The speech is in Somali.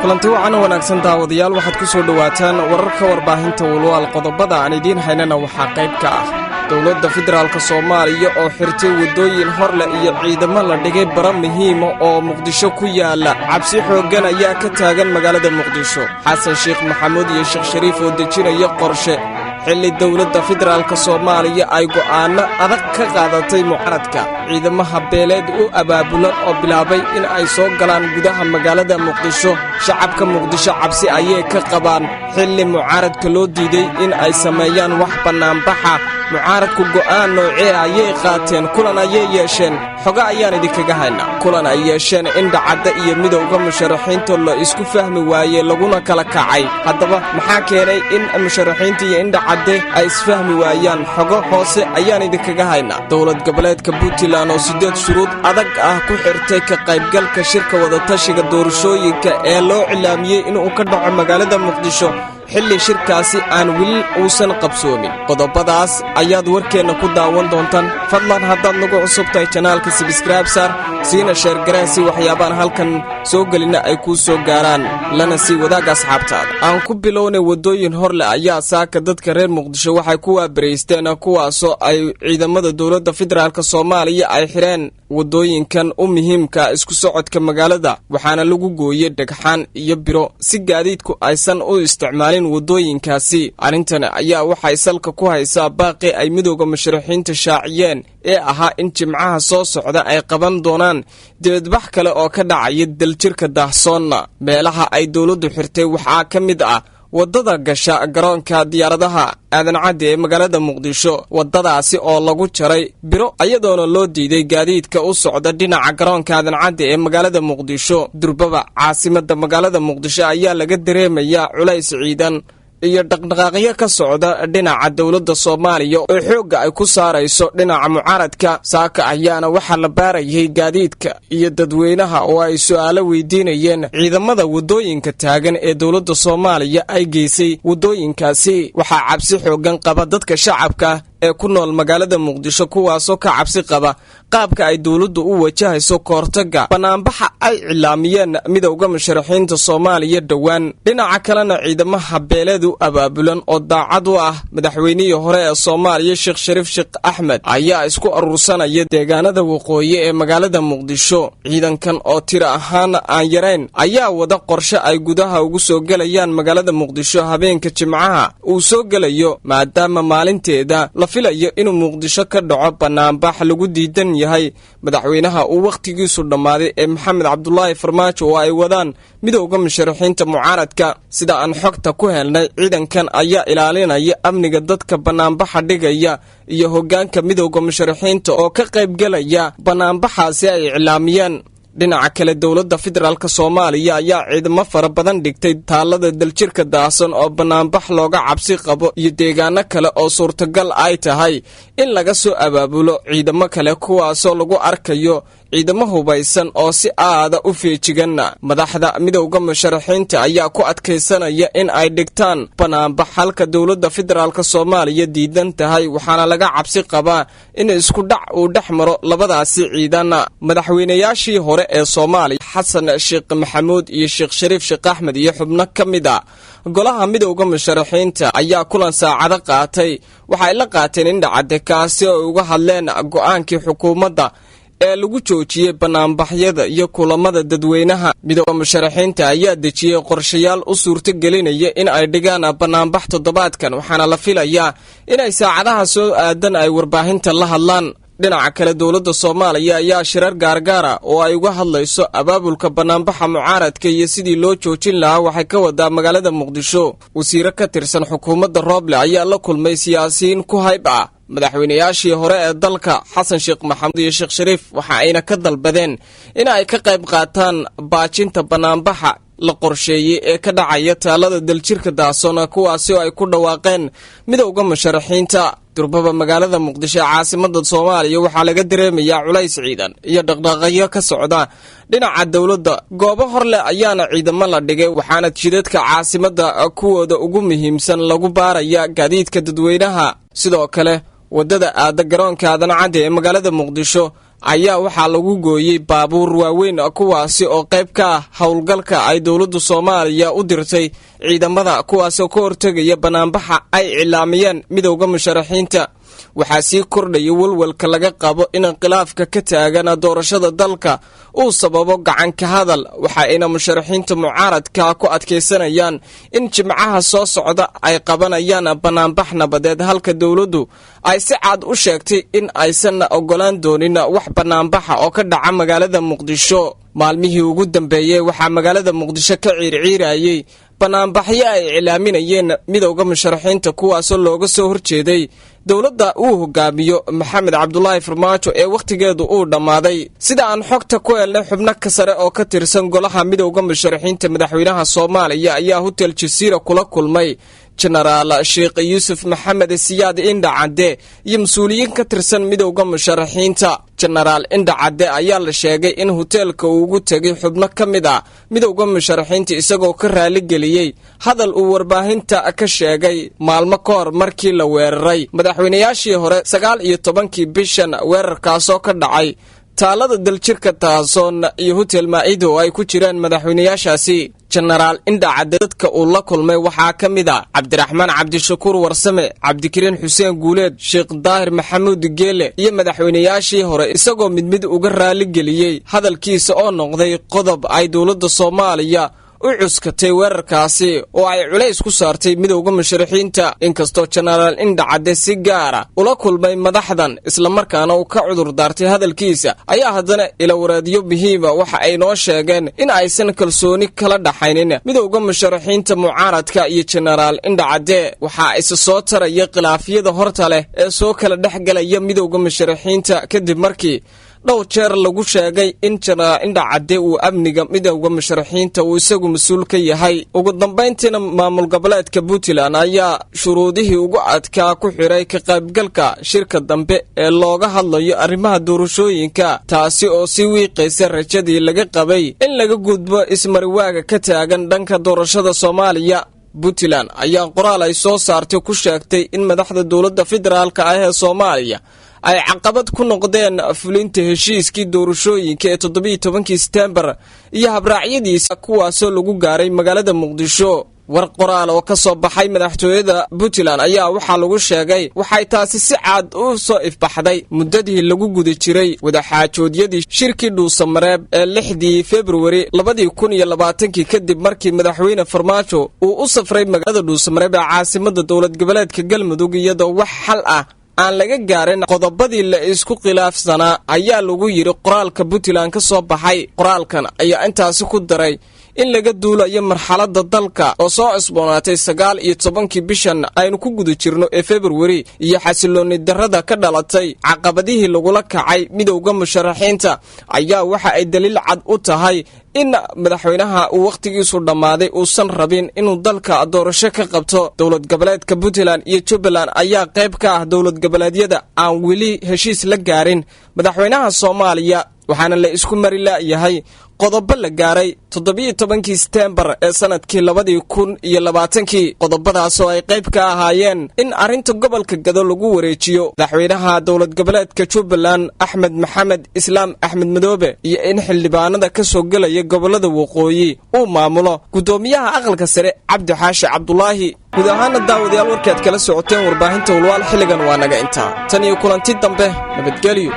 Kulanti wacan oo wanaagsan, daawadayaal. Waxaad ku soo dhowaataan wararka warbaahinta Walwaal. Qodobada aan idiin haynana waxaa qayb ka ah dowladda federaalka Soomaaliya oo xirtay waddooyin horleh iyo ciidamo la dhigay bara muhiima oo Muqdisho ku yaalla. Cabsi xooggan ayaa ka taagan magaalada Muqdisho. Xasan Sheekh Maxamuud iyo Sheekh Shariif oo dejinaya qorshe, xilli dowladda federaalka Soomaaliya ay go'aanno adag ka qaadatay mucaradka. Ciidamaha beeleed u abaabulan oo bilaabay in ay soo galaan gudaha magaalada Muqdisho. Shacabka Muqdisho cabsi ayay ka qabaan, xilli mucaaradka loo diiday in ay sameeyaan wax bannaanbaxa. Mucaaradku go'aan noocee ayay qaateen? Kulan ayay yeesheen, xogo ayaan idinkaga haynaa. Kulan ay yeesheen Indhacadda iyo Midowda Musharaxiinta la isku fahmi waayey, laguna kala kacay. Haddaba, maxaa keenay in musharaxiinta iyo Indhacadde ay isfahmi waayaan? Xogo hoose ayaan idinkaga haynaa. Dowlad goboleedka Puntland oo siddeed shuruud adag ah ku xirtay ka qaybgalka shirka wadatashiga doorashooyinka ee loo cilaamiyey inuu ka dhaco magaalada Muqdisho, xilli shirkaasi aan weli uusan qabsoomin. Qodobadaas ayaad warkeenna ku daawan doontaan. Fadlan, haddaad nagu cusub tahay channelka, subscribe saar, siina share garee, si waxyaabaan halkan soo gelina ay kuu soo gaaraan, lana sii wadaaga asxaabtaada. Aan ku bilownay, waddooyin horleh ayaa saaka dadka reer Muqdisho waxay ku waabaraysteen, kuwaasoo ay ciidamada dowladda federaalka Soomaaliya ay xireen waddooyinkan u muhiimka isku socodka magaalada, waxaana lagu gooyey dhagxaan iyo biro si gaadiidku aysan u isticmaalin waddooyinkaasi. Arrintan ayaa waxay salka ku haysaa baaqi ay Midowda Musharaxiinta shaaciyeen ee ahaa in Jimcaha soo socda ay qaban doonaan dibadbax kale oo ka dhacaya Daljirka Daahsoonna. Meelaha ay dowladdu xirtay waxaa ka mid ah waddada gasha garoonka diyaaradaha Aadan Cadde ee magaalada Muqdisho, waddadaasi oo lagu jaray biro, iyadoona loo diiday gaadiidka u socda dhinaca garoonka Aadan Cadde ee magaalada Muqdisho. Durbaba caasimadda magaalada Muqdisho ayaa laga dareemayaa culays ciidan iyo dhaqdhaqaaqyo ka socda dhinaca dowladda Soomaaliya oo xoogga ay ku saarayso dhinaca mucaaradka. Saaka ayaana waxaa la baarayay gaadiidka iyo dadweynaha oo ay su'aalo weydiinayeen ciidamada waddooyinka taagan ee dowladda Soomaaliya ay geysay waddooyinkaasi. Waxaa cabsi xooggan qaba dadka shacabka ee ku nool magaalada Muqdisho, kuwaasoo ka cabsi qaba qaabka ay dowladdu u wajahayso kahortagga banaanbaxa ay cilaamiyeen Midowda Musharaxiinta Soomaaliya dhowaan. Dhinaca kalena, ciidamaha beeleedu abaabulan oo daacad u ah madaxweynihii hore ee Soomaaliya, Sheekh Shariif Sheekh Axmed, ayaa isku aruursanaya deegaanada waqooyi ee magaalada Muqdisho. Ciidankan oo tiro ahaan aan yarayn ayaa wada qorshe ay gudaha ugu soo gelayaan magaalada Muqdisho habeenka Jimcaha uu soo gelayo, maadaama maalinteeda la filayo inuu Muqdisho ka dhaco banaanbax lagu diidan yahay madaxweynaha uu wakhtigiisu dhammaaday ee Maxamed Cabdulaahi Farmaajo oo ay wadaan Midowda Musharaxiinta mucaaradka. Sida aan xogta ku helnay, ciidankan ayaa ilaalinaya amniga dadka banaanbaxa dhigaya iyo hoggaanka Midowda Musharaxiinta oo ka qaybgelaya banaanbaxaasi ay iclaamiyeen. Dhinaca kale, dowladda federaalka Soomaaliya ayaa ciidamo fara badan dhigtay taalada Daljirka Daahsan oo banaanbax looga cabsi qabo, iyo deegaano kale oo suurtagal ay tahay in laga soo abaabulo ciidamo kale, kuwaasoo lagu arkayo ciidamo hubaysan oo si aada u feejigan. Madaxda Midowda Musharaxiinta ayaa ku adkaysanaya in ay dhigtaan banaanbax, halka dowladda federaalka Soomaaliya diidan tahay, waxaana laga cabsi qabaa in isku dhac uu dhex maro labadaasi ciidan. Madaxweynayaashii hore ee Soomaaliya, Xasan Sheekh Maxamuud iyo Sheekh Shariif Sheekh Axmed, iyo xubno ka mid ah golaha Midowda Musharaxiinta ayaa kulan saacado qaatay waxay la qaateen Indhacadde, kaasi oo uga hadleen go'aankii xukuumadda ee lagu joojiyey banaanbaxyada iyo kulamada dadweynaha. Midowda Musharaxiinta ayaa dejiyey qorshayaal u suurto gelinaya in ay dhigaan banaanbax toddobaadkan, waxaana la filayaa inay saacadaha soo aadan ay warbaahinta la hadlaan. Dhinaca kale, dowladda Soomaaliya ayaa shirar gaargaara oo ay uga hadlayso abaabulka banaanbaxa mucaaradka iyo sidii loo joojin lahaa waxay ka wadaa magaalada Muqdisho. Wasiiro ka tirsan xukuumadda Rooble ayaa la kulmay siyaasiyiin ku hayb ah madaxweynayaashii hore ee dalka, Xasan Sheekh Maxamuud iyo Sheekh Shariif, waxa ayna ka dalbadeen in ay ka qayb qaataan baajinta banaanbaxa la qorsheeyey ee ka dhacaya taalada Daljirka Daahsoon, kuwaasi oo ay ku dhawaaqeen Midowda Musharaxiinta. Durbaba magaalada Muqdisho ee caasimada Soomaaliya waxaa laga dareemayaa culays ciidan iyo dhaqdhaqaqyo ka socda dhinaca dowladda. Goobo horleh ayaana ciidamo la dhigay, waxaana jidadka caasimada kuwooda ugu muhiimsan lagu baaraya gaadiidka dadweynaha. Sidoo kale, waddada aada garoonka Aadan Cadde ee magaalada Muqdisho Ayaa waxaa lagu gooyey baabuur waaweyn, kuwaasi oo qayb ka ah howlgalka ay dowladda Soomaaliya u dirtay ciidamada, kuwaasoo ka hortegaya banaanbaxa ay cilaamiyeen Midowda Musharaxiinta. Waxaa sii kordhaya walwalka laga qabo in khilaafka ka taagan doorashada dalka uu sababo gacanka hadal, waxa ayna musharaxiinta mucaaradka ku adkaysanayaan in Jimcaha soo socda ay qabanayaan banaanbax nabadeed, halka dowladdu ay si cad u sheegtay in aysan ogolaan doonin wax banaanbaxa oo ka dhaca magaalada Muqdisho. Maalmihii ugu dambeeyey waxaa magaalada Muqdisho ka ciirciirayey banaanbaxyo ay iclaaminayeen Midowda Musharaxiinta, kuwaasoo looga soo horjeeday dowladda uu hogaamiyo Maxamed Cabdulaahi Farmaajo ee wakhtigeedu uu dhammaaday. Sida aan xogta ku helnay, xubno ka sare oo ka tirsan golaha Midowda Musharaxiinta madaxweynaha Soomaaliya ayaa Hotel Jasiira kula kulmay Jenaraal Sheekh Yuusuf Maxamed Siyaad Indhacadde iyo mas-uuliyiin ka tirsan Midowda Musharaxiinta. Jenaraal Indhacadde ayaa la sheegay in hoteelka uu ugu tegay xubno ka mid ah Midowda Musharaxiinta, isagoo ka raaligeliyey hadal uu warbaahinta ka sheegay maalmo ka hor markii la weeraray madaxweynayaashii hore 19-kii bishan, weerarkaasoo ka dhacay Taalada Daljirka Dahsoon iyo Hotel Maaida oo ay ku jiraan madaxweynayaashaasi. Jenaraal Indhacadde dadka uu la kulmay waxaa ka mid ah Cabdiraxmaan Cabdishakuur Warsame, Cabdikariin Xuseen Guuleed, Sheekh Daahir Maxamuud Geele iyo madaxweynayaashii hore, isagoo mid mid uga raaligeliyey hadalkiisa oo noqday qodob ay dowladda Soomaaliya u cuskatay weerarkaasi oo ay culays ku saartay Midowda Musharaxiinta. Inkastoo Jenaraal Indhacadde si gaara ula kulmay madaxdan, islamarkaana uu ka cudur daartay hadalkiisa, ayaa haddana ilawareedyo muhiima waxa ay noo sheegeen in aysan kalsooni kala dhaxaynin Midowda Musharaxiinta mucaaradka iyo Jenaraal Indhacadde. Waxaa isa soo taraya khilaafyada horta leh ee soo kala dhex galaya Midowda Musharaxiinta, kadib markii dhowr jeer lagu sheegay in Jenaraal Indhacadde uu amniga Midowda Musharaxiinta uu isagu mas-uul ka yahay. Ugu dambayntiina, maamul goboleedka Puntland ayaa shuruudihii ugu adkaa ku xiray ka qaybgalka shirka dambe ee looga hadlayo arrimaha doorashooyinka, taasi oo sii wiiqaysa rajadii laga qabay in laga gudbo ismariwaaga ka taagan dhanka doorashada Soomaaliya. Puntland ayaa qoraal ay soo saartay ku sheegtay in madaxda dowladda federaalka ah ee Soomaaliya ay caqabad ku noqdeen fulinta heshiiskii doorashooyinka ee 17-kii Setembar iyo habraacyadiisa, kuwaasoo lagu gaaray magaalada Muqdisho. War qoraal oo ka soo baxay madaxtooyada Puntland ayaa waxaa lagu sheegay: waxay taasi si cad u soo ifbaxday muddadii lagu guda jiray wadaxaajoodyadii shirkii Dhuusamareeb ee 6-dii Februari 2020-kii, kadib markii madaxweyne Farmaajo uu u safray magaalada Dhuusamareeb ee caasimada dowlad goboleedka Galmudug, iyadoo wax xal ah aan laga gaarin qodobadii la isku khilaafsanaa, ayaa lagu yidhi qoraalka Puntland ka soo baxay. Qoraalkan ayaa intaasi ku daray in laga duulayo marxaladda dalka oo soo cusboonaatay 19-kii bishan aynu ku guda jirno ee Februari iyo xasilooni darrada ka dhalatay caqabadihii lagula kacay Midowda Musharaxiinta, ayaa waxa ay daliil cad u tahay in madaxweynaha uu wakhtigiisu dhammaaday uusan rabin inuu dalka doorasho ka qabto. Dowlad goboleedka Puntland iyo Jubbaland ayaa qayb ka ah dowlad goboleedyada aan weli heshiis la gaarin madaxweynaha Soomaaliya, waxaana la isku mari la'yahay qodobo la gaaray 17-kii Setembar ee sanadkii 2020-kii, qodobadaasoo ay qayb ka ahaayeen in arrinta gobolka Gado lagu wareejiyo madaxweynaha dowlad goboleedka Jubbaland, Axmed Maxamed Islaam, Axmed Madoobe, iyo in xildhibaanada ka soo gelaya gobolada waqooyi uu maamulo guddoomiyaha aqalka sare, Cabdi Xaashi Cabdulaahi. Guud ahaana, daawadayaal, warkaad kala socoteen warbaahinta Walwaal xilligan waa naga intaa. Tan iyo kulanti dambe, nabadgelyo.